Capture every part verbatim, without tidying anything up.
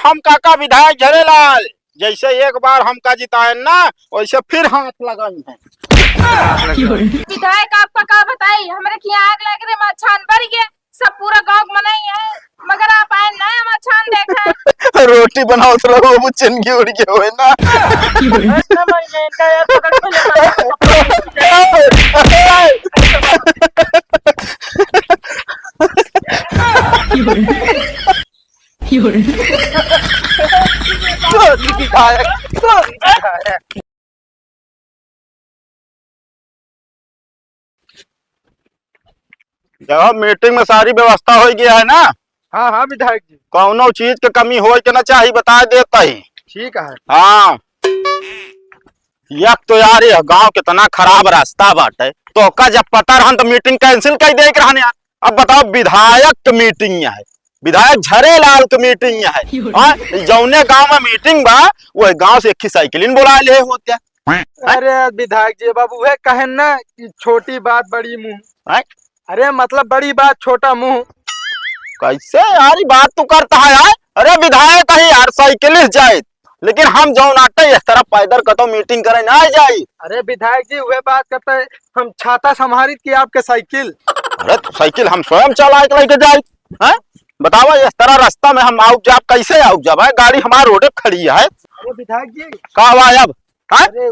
हम काका विधायक झरेलाल, जैसे एक बार हमका जिताएन ना, वैसे फिर हाथ लगाई हैं। विधायक आपका का बताई, हमरे खिया आग लग रहे, माँ छान बढ़ गया। सब पूरा गाँव के मनई है, मगर आप आए ना हमार छान देखा। रोटी बनावत रहो, वो चिनकी उड़ के होए ना। ऐसा मर गए इनका यार, पकड़ के ले जाओ। जब मीटिंग में सारी व्यवस्था हो गया है ना, हाँ, हाँ, विधायक जी। कौनो चीज के कमी होए के ना चाही, बता देता ही। ठीक है। हाँ, एक तो यार, ये गांव कितना खराब रास्ता बाटे, तो का जब पता रहन तो मीटिंग कैंसिल कर दे रहन यार। अब बताओ, विधायक के मीटिंग है, विधायक झरेलाल के मीटिंग है, हाँ, जौने गांव में मीटिंग बा, वही गांव से एक ही साइकिलिन बोला ले होते। अरे विधायक जी, बाबू है कहेन ना कि छोटी बात बड़ी मुंह। हैं? अरे मतलब बड़ी बात छोटा मुंह। कैसे यार, ये बात तू करता है यार? अरे विधायक ही यार, साइकिल से जाए, लेकिन हम जौन आटे इस तरह पैदल कतो मीटिंग करे ना जाई। अरे विधायक जी, वह बात करता है, हम छाता संभारित की आपके साइकिल। अरे तो साइकिल हम स्वयं चला के लेके जाई, हैं? बतावा, इस तरह रास्ता में हम आउब जाब, कैसे आउब जाब? है, गाड़ी हमार रोडे पे खड़ी है। अरे विधायक जी। का हुआ अब? हाँ? अरे,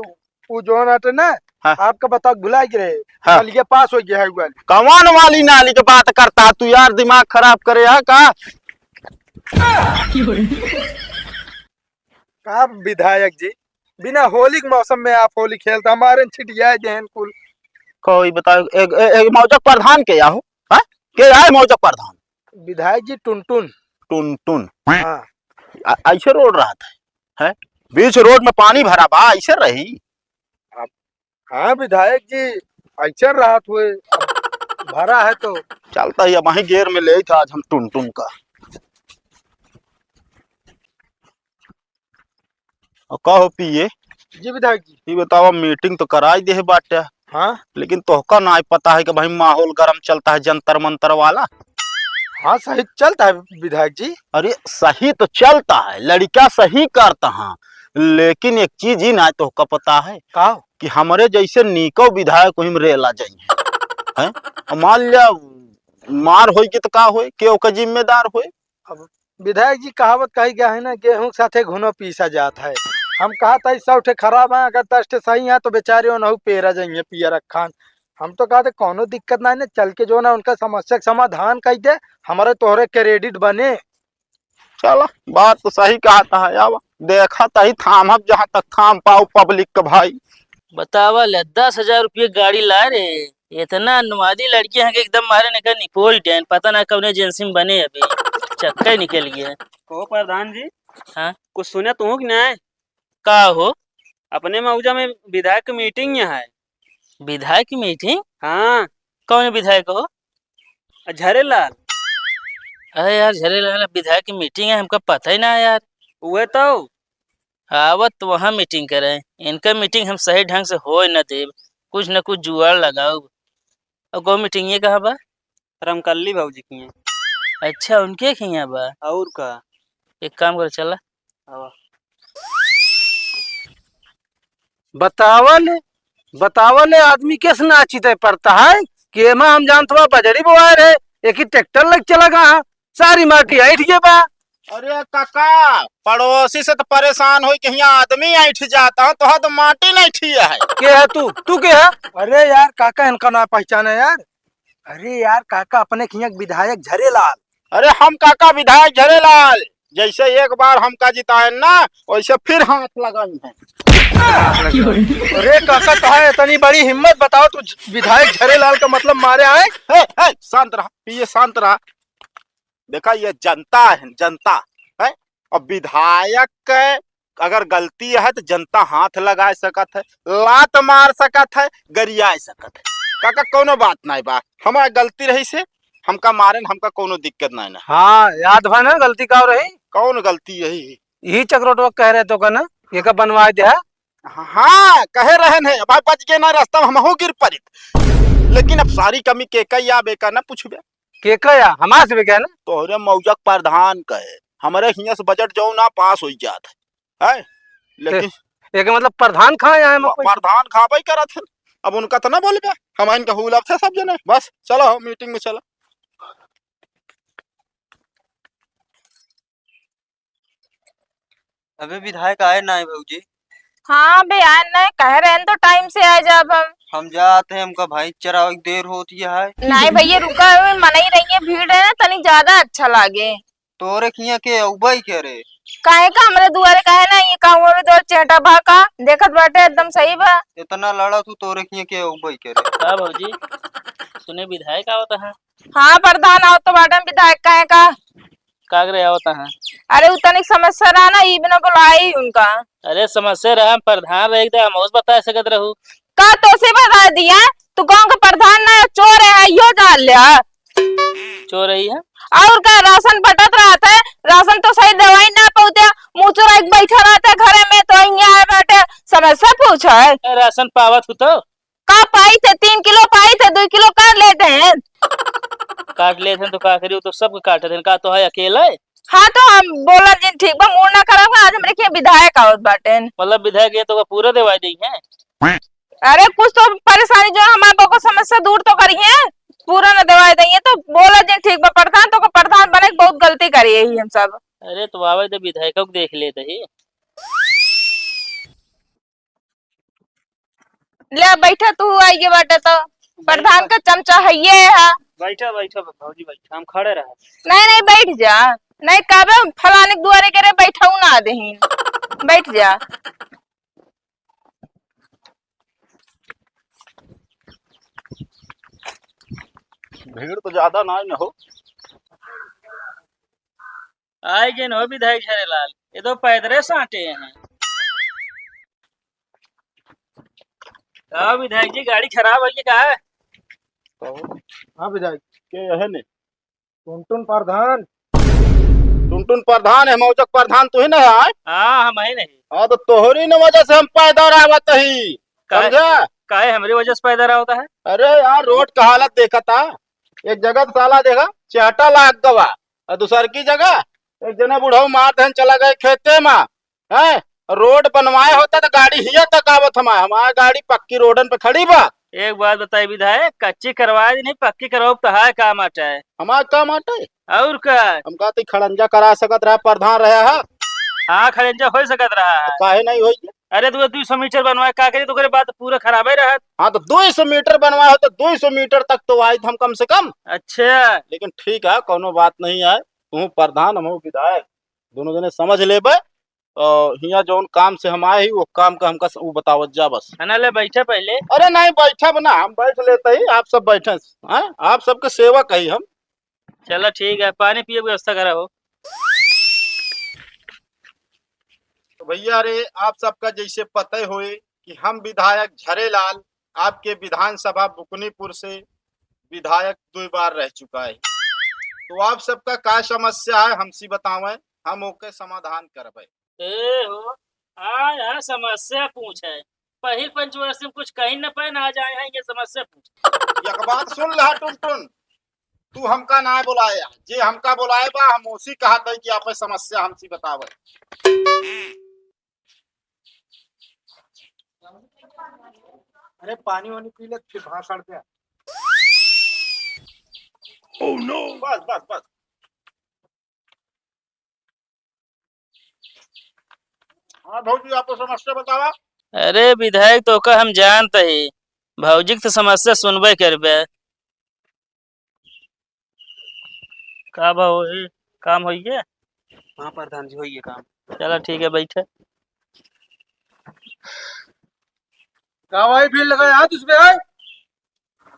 उ जौन आटे ना, हाँ। आपका बता भुला गए रहे। हाँ। नाली के पास हो गया है, उ वाली। कौन वाली नाली के बात करता है तू यार, दिमाग खराब करे है का? का विधायक जी, बिना होली के मौसम में आप होली खेलता, हमारे छिटिया जहन कुल। कोई बताओ, एक, एक, एक मौजक प्रधान के या हो? हाँ? के आए मौजक प्रधान? विधायक जी टुनटुन। टुनटुन। हाँ। आ-, ऐसे रोड रहत है, हैं? बीच रोड में पानी भरा बा, ऐसे रही? अब, हाँ विधायक जी, ऐसे रहत हुए, अब भरा है तो। चलता ही अब वहीं गेर में ले था आज हम टुनटुन का। और का हो पिए? जी विधायक जी। ये बतावा, मीटिंग तो कराई दे बाटे, हाँ। लेकिन तोहका ना पता है कि भाई माहौल गरम चलता है जंतर मंतर वाला। हाँ, सही चलता है विधायक जी। अरे सही तो चलता है, लड़का सही करता है, लेकिन एक चीज ही ना तोहका पता है का? कि हमरे जैसे नीको विधायक वहीं में रेला जाइए, हैं? और मान लिया मार होई कि तो का होई, के ओकर जिम्मेदार होई? अब विधायक जी कहावत कही गया है ना, "गेहूं के साथे घुनो पीसा जात है।" हम कहा था, "सौ ठे खराब है, अगर दस ठे सही है तो बेचारे ओनहु पेरा जाइए पियर अखान।" हम तो कहा थे, "कौनो दिक्कत ना है ना, चल के जो ना उनका समस्या के समाधान कर दे, हमारे तोहरे credit बने।" चला, बात तो सही कहा था, आवा, देखा तही थामब जहाँ तक थाम पाओ public के भाई। बतावा ले, दस हजार रुपये गाड़ी लाए रहे, इतना नुमादी लड़की है कि एकदम मारे ने का निपोल डैन, पता ना कौन एजेंसी में बने अभी, चक्का ही निकल गया। कहो प्रधान जी, हाँ? कुछ सुने तू कि नहीं? का हो? अपने मौजा में विधायक की मीटिंग यहाँ है। विधायक की मीटिंग? हाँ। कौन विधायक हो? झरेलाल। अरे यार झरेलाल, अब विधायक की मीटिंग है, हमका पता ही ना है यार। उहे तो। आवत तो वहाँ मीटिंग करे, इनका मीटिंग हम सही ढंग से होए न देब, कुछ न कुछ जुगाड़ लगाओ। और गौ मीटिंग ये कहाँ बा? रमकल्ली भौजी की हैं। अच्छा, उनके खिया बा? और का? एक काम करो, चला। आवा। बतावल, बतावल आदमी कैसे नाचित है पड़ता है कि एमा हम जानत बा बजड़ी बोआए रहे, एक ही ट्रैक्टर लग चला गा, सारी माटी ऐठ गए बा। अरे काका, पड़ोसी से तो परेशान होई कि हियां आदमी ऐठ जाता है, तो तो माटी नहीं ठिया है। के है तू? तू के है? अरे यार काका, इनका ना पहचाने यार। अरे यार काका, अपने खिया के विधायक झरेलाल। अरे हम काका विधायक झरेलाल, जैसे एक बार हमका जिताएन ना, वैसे फिर हाथ लगाई हैं। अरे काका, कहा है इतनी बड़ी हिम्मत, बताओ तू विधायक झरेलाल का मतलब मारे आए? ए, ए, शांत रहा, पिए शांत रहा। देखा, ये जनता है, जनता है। अब विधायक के अगर गलती है तो जनता हाथ लगा सकत है, लात मार सकत है, गरिया सकत है। काका, कोनो बात नहीं बा, हमार गलती रही से हमका मारेन, हमका कोनो दिक्कत नहीं ना। हाँ, याद बा ना गलती का रही? कौन गलती यही? यही चक्रोटवा कह रहे तो का ना, ये का बनवा दे है? हाँ, कहे रहन है, भाई बच गए ना रास्ता में, हमहू गिर परित। लेकिन अब सारी कमी के का या बेका ना पूछबे। के का या? हमार से बेका ना? तोहरे मौजक प्रधान का है। हमरे हियाँ से बजट जौन ना पास होइ जात है, हैं? लेकिन एके मतलब प्रधान खाए आए हम प-, कोई? प्रधान खाबे करत हन। अब उनका त ना बोलबे, हम इनका हुलब थे सब जने। बस, चलो हो, मीटिंग में चलो। अबे विधायक आए ना है भौजी? हाँ बे, आए ना है, कह रहे हैं तो टाइम से आ जाब हम। हम जात हैं, हमका भैंस चरावे की देर होती है। नहीं भैया, रुका, मनई रही है, भीड़ है ना, तनी ज्यादा अच्छा लागे। तोरे किहाँ के अउबई करे? काहे का हमरे दुआरे काहे ना, ये का हुआ रे, तोर चेहटा भा का? देखत बाटे एकदम सही बा। इतना लड़ा तू, तोरे किहाँ के अउबई करे? का भौजी, सुने विधायक आवत है? हाँ प्रधान, आवत तो बाटे विधायक, काहे का? का करे आवत है? अरे उ तनिक समस्या रहा ना, ई बिना बुलाई उनका। अरे समस्या रहा, हम प्रधान रहे तो हम उस बता सकत रहू। का तोसे बता दिया? तू गाँव का प्रधान ना, चोर है, यो जान लिया। चोर ही है। और का, राशन बटत रहत है, राशन तो सही दवाई ना पहुँचे, मुँह चुराई के बैठा रहत है घरे में, तो यहाँ आए बैठे समस्या पूछे। ए, राशन पावत हूँ तो? का पाई थे, तीन किलो पाई थे, दो किलो काट लेते हैं। काट लेते हैं तो का करी, वो तो सबके काटत हैं, का तो है अकेला है? हाँ तो हम बोला जिन ठीक बा, मूड ना खराब बा, आज हमरे के विधायक आवत बाटेन। मतलब विधायक ये तो का पूरा देवाई देई है? अरे कुछ तो परेशानी जो हमारे बको समस्या दूर तो करी है, पूरा न देवाई देई है, तो बोला जे ठीक बा प्रधान, तो को प्रधान बने के बहुत गलती करी है हम सब। अरे तो आवे दे विधायक को देख लेते ही। ले बैठा तू, आई गे बाटे तो। प्रधान का चमचा है ये है। बैठा, बैठा भौजी, बैठा, हम खड़े रहे। नहीं, नहीं, बैठ जा। नहीं, कहबे फलाने के दुआरे के रे, बैठाऊ ना देही। बैठ जा। भीड़ तो ज्यादा ना, ना हो। आए गए हो विधायक झरेलाल, ये तो पैदरे सांटे हैं। का विधायक जी, गाड़ी खराब है कि का है? कहो। हाँ विधायक, के यह ने? टुनटुन प्रधान। टुनटुन प्रधान है, मौजक प्रधान तू ही नहीं है? हाँ, हम ही नहीं। हाँ, तो तोहरी न वजह से हम पैदा रहवत ही, काहे? समझा? काहे हमरी वजह से पैदा रहवत है? अरे यार, रोड का हालत देखा था, एक जगह तो साला देखा, चहटा लाग गवा, और दूसर की जगह एक जने बुढ़ऊ मार देहन चला गए खेते में, हैं? रोड बनवाए होता तो गाड़ी हिया तक आवत हमार, हमार गाड़ी पक्की रोडन पे खड़ी बा। एक बात बताई विधायक, कच्ची करवाए दी नहीं, पक्की करवाओ तो है काम आटे। हमार काम आटे? और का? हम कहते खड़ंजा करा सकत रहा, प्रधान रहा है। हाँ, खड़ंजा हो सकत रहा है। काहे नहीं होई? अरे, तू दुई सौ मीटर बनवाए, का करी? तो ओकरे बाद पूरा खराबे रहत। हाँ, तो दुई सौ मीटर बनवाए हो, तो दुई सौ मीटर तक तो आई हम कम से कम। अच्छा। लेकिन ठीक है, कोनो बात नहीं है। तू प्रधान, हम विधायक, दोनों जने समझ लेबे। और हियाँ जौन काम से हम आए ही, वो काम का हमका स-, वो बतावत जा बस। है ना, ले बैठे पहले। अरे नहीं, बैठब ना, हम बैठ लेते ही, आप सब बैठे, हाँ? आप सबके सेवक ही हम। चलो ठीक है, पानी पिए की व्यवस्था करा हो। तो भैया रे, आप सबका जैसे पता होए कि हम विधायक झरेलाल आपके विधानसभा बुकनीपुर से विधायक दो बार रह चुका है। तो आप सबका का समस्या है, हमसे बतावें, हम ओके समाधान करबे। ए हो, आए हैं समस्या पूछे। पहिल पंचवर्षी में कुछ कहीं न पाए, ना जाए हैं ये समस्या पूछे। एक बात सुन ले टुनटुन, तू हमका ना बुलाया, जे हमका बुलाए बा, हम उसी कहत है कि आप समस्या हमसे बतावे। अरे पानी वानी पी ले, फिर भाषण दे। Oh no! बस, बस, बस। हाँ भौजी, आपको समस्या बतावा। अरे विधायक, तोका हम जानत ही, भौजी के तो समस्या सुनबे करबे। का बा होई, काम होइए? हाँ प्रधान जी, होइए काम। चला ठीक है, बैठे। का भाई भीड़ लगाए हाथ उसमें आए?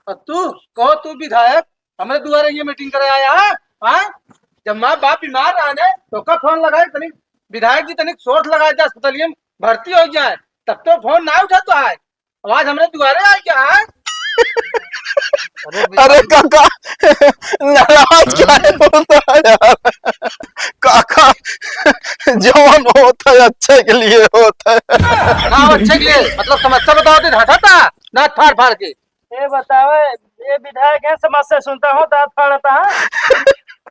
और तू, कहो तू विधायक, हमरे दुआरे ये मीटिंग करे आया है? हाँ? जब माँ बाप बीमार रहा ने, तो का फोन लगाए, तनिक विधायक जी तनिक सोर्स लगाए दे, अस्पतालिया में भर्ती हो जाए, तब तो फोन ना उठा तो आए। आवाज हमरे दुआरे आई क्या है? अरे अरे विधायक जी। काका, नाराज काहे होता है यार? काका, जौन होता है अच्छे के लिए होता है। हाँ, अच्छे के लिए, मतलब समस्या बताओ तो हंसाता, दांत फाड़ फाड़ के। ए बतावे, ए विधायक है, समस्या सुनता हो, दांत फाड़ता है।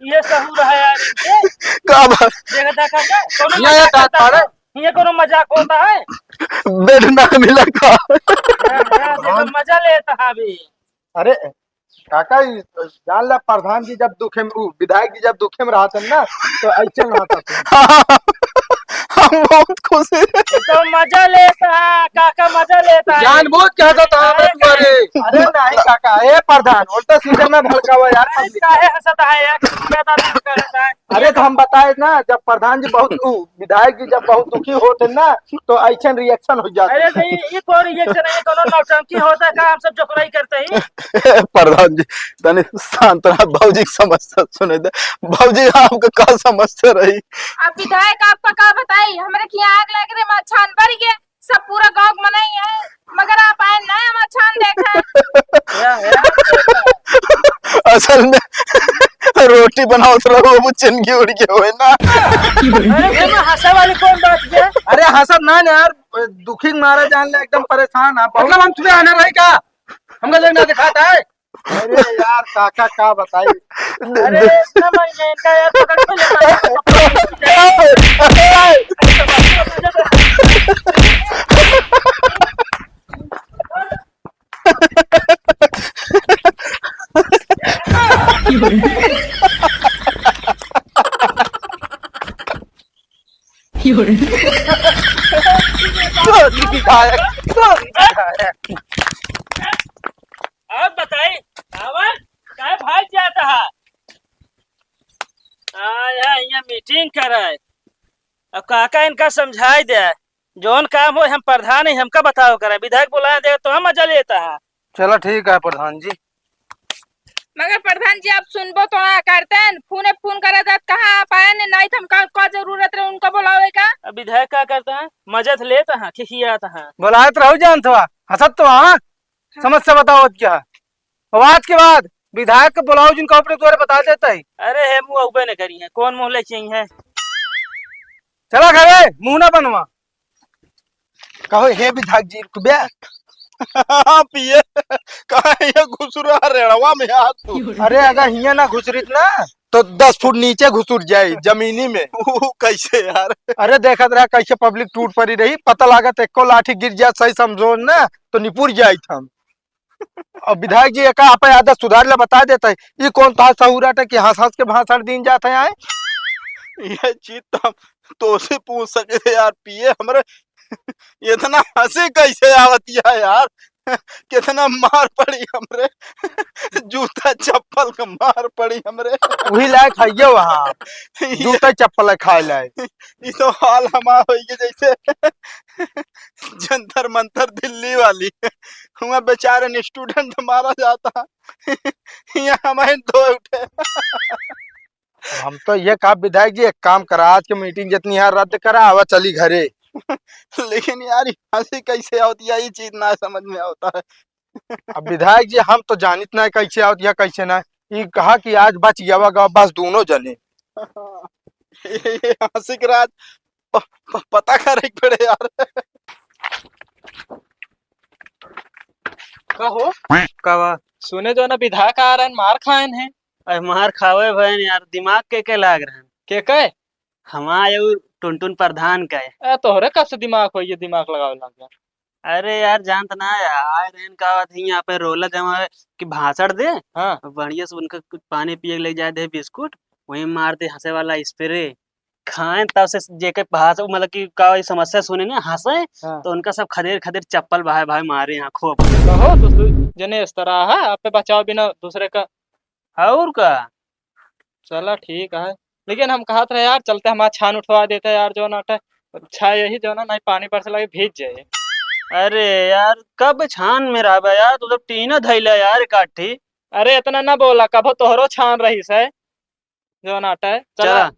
ये सहूर है यार इनके। का बा? देखा था काका, कोनो ये मजाक दांत करता है? ये कोनो मजाक होता है? बेड ना मिला का? हाँ, हाँ, देखो, मजा लेता है अभी। अरे काका, ई जान ला, प्रधान जी जब दुखे में, उ, विधायक जी जब दुखे में रहत हैं ना, तो ऐसे ना होता। हम बहुत खुश हैं। तो मजा लेता है, काका मजा लेता है। जानबूझ के हंसत है, अरे, तुम्हारे। अरे नहीं काका, ए प्रधान, उल्टा सीधा ना भड़कावा यार, अरे, public। काहे हंसत है यार? कितना बात करता है? अरे, तो हम बताए ना, जब प्रधान जी बहुत, उ, विधायक जी जब बहुत दुखी होत हैं ना, तो ऐसन reaction हो जात है। अरे, नहीं, ये कोई reaction है, ये कोनो नौटंकी होता है का? हम सब जोकराई करते ही। प्रधान जी, तनी शांत रहा, भौजी के समस्या सुने दे। भौजी, आपका का समस्या रही? अब विधायक आपका का बताई, हमरे के यहाँ आग लग रहे, हमार छान बरी गए, सब पूरा गाँव के मनई है, मगर आप आए ना, हमार छान देखा। असल में रोटी बनावत रहो, वो चिनकी उड़ के होए ना। अरे, एमे हंसा वाली कौन बात है? अरे, हंसब ना, ना यार, दुखी के मारा जान ले, एकदम परेशान है। मतलब, हम तुम्हें आना रही का? हमका लेना दिखाता है? अरे यार, काका का बताई? अरे, इतना महीने इनका यार, पकड़ के ले जाओ। और बताई, आवा, काय भाग जाता है? आया, यहाँ meeting करे। अब काका इनका समझाई दे, जौन काम हो, हम प्रधान ही, हमका बताओ करे। विधायक बुलाए दे तो हम मजा लेता है। चला ठीक है प्रधान जी। मगर प्रधान जी, आप सुनबो तो ना करते हैं, फोने फोन करे जात, कहाँ आप आए ने, नहीं तो हमका का जरूरत रहे उनको बुलावे का। अब विधायक का करता है, मजा तो लेता है, खिखियाता है। बुलाए तो रहू जानत हवा, हंसत तो हाँ, समस्या बताओ क्या है। अब आज के बाद विधायक के बुलाओ जिनको अपने द्वारा बता देता है। अरे हे मुँह उबे न करी है, कौन मुँह ले चाहिए है? चला घरे, मुँह ना बनवा। कहो, "हे विधायक जी, रुकबे।" पिए, काहे ये घुसुरा रेड़वा में हाथ तू? अरे, अगर हियाँ ना घुसरित ना, तो दस फुट नीचे घुसुर जाई, जमीनी में। ऊ कैसे यार? अरे, देखत रहा कैसे public टूट पड़ी रही, पता लागत एको लाठी गिर जात, सही समझो ना, तो निपुर जाइत हम। अब विधायक जी, एका आपे आदत सुधार ले, बता देता है। ई कौन तोहार सहूर आटे कि हंस हंस के भाषण दीन जात है आए? ये चीज तो हम तोसे पूछ सके थे यार, पिए हमरे इतना हंसी कैसे आवत है यार? कितना मार पड़ी हमरे, जूता चप्पल का मार पड़ी हमरे। वही लायक है ये वहाँ, ये जूता चप्पल खाए लाए। ई तो हाल हमार होइगे जैसे जंतर मंतर दिल्ली वाली। हुआ बेचारे ने student मारा जाता। यहाँ हमारे दो उठे। हम तो ये कहा विधायक जी, एक काम करा, आज के meeting जितनी है रद्द करा, आवा चली घरे। लेकिन यार, हंसी कैसे होती है, ये चीज ना समझ में आता है। अब विधायक जी, हम तो जानित ना कैसे आवत या कैसे ना। ई कहा कि आज बच गया वा, बस दोनों जने। ये, ये आशिक राज प-, प-, पता करे के पड़े यार। का हो? का बा? सुने जो ना विधायक आ रहन, मार खाएन है। अरे मार खावे भयन यार, दिमाग के के लाग रहन? के के? हमार और टुनटुन प्रधान का है। ए, तोहरे कब से दिमाग हो, ये दिमाग लगावे लग गया? अरे यार, जानत ना है, आए रहन का बात है, यहाँ पे रोला जमा है कि भाषण दे, हाँ। बढ़िया से उनका कुछ पानी पिए ले जाए दे, बिस्कुट, वहीं मार दे हंसे वाला spray, खाएं तब से जेके भाषण, मतलब कि का ई समस्या सुने ना, हंसे, हाँ। तो उनका सब खदेर खदेर चप्पल भाई भाई मारे यहाँ खूब। कहो तो सु-, जने इस तरह है, आप पे बचाव बिना दूसरे का। और का? चला ठीक है, लेकिन हम कहत रहे यार, चलते हमार छान उठवा देते यार, जो नाटे छा यही जो ना, नहीं पानी बरस लगे भीज जाए। अरे यार, कब छान में रहबे यार, तू तो टीना धैले यार काठी। अरे इतना ना बोला, कभो तोहरो छान रही से, जो नाटे। चला। चला।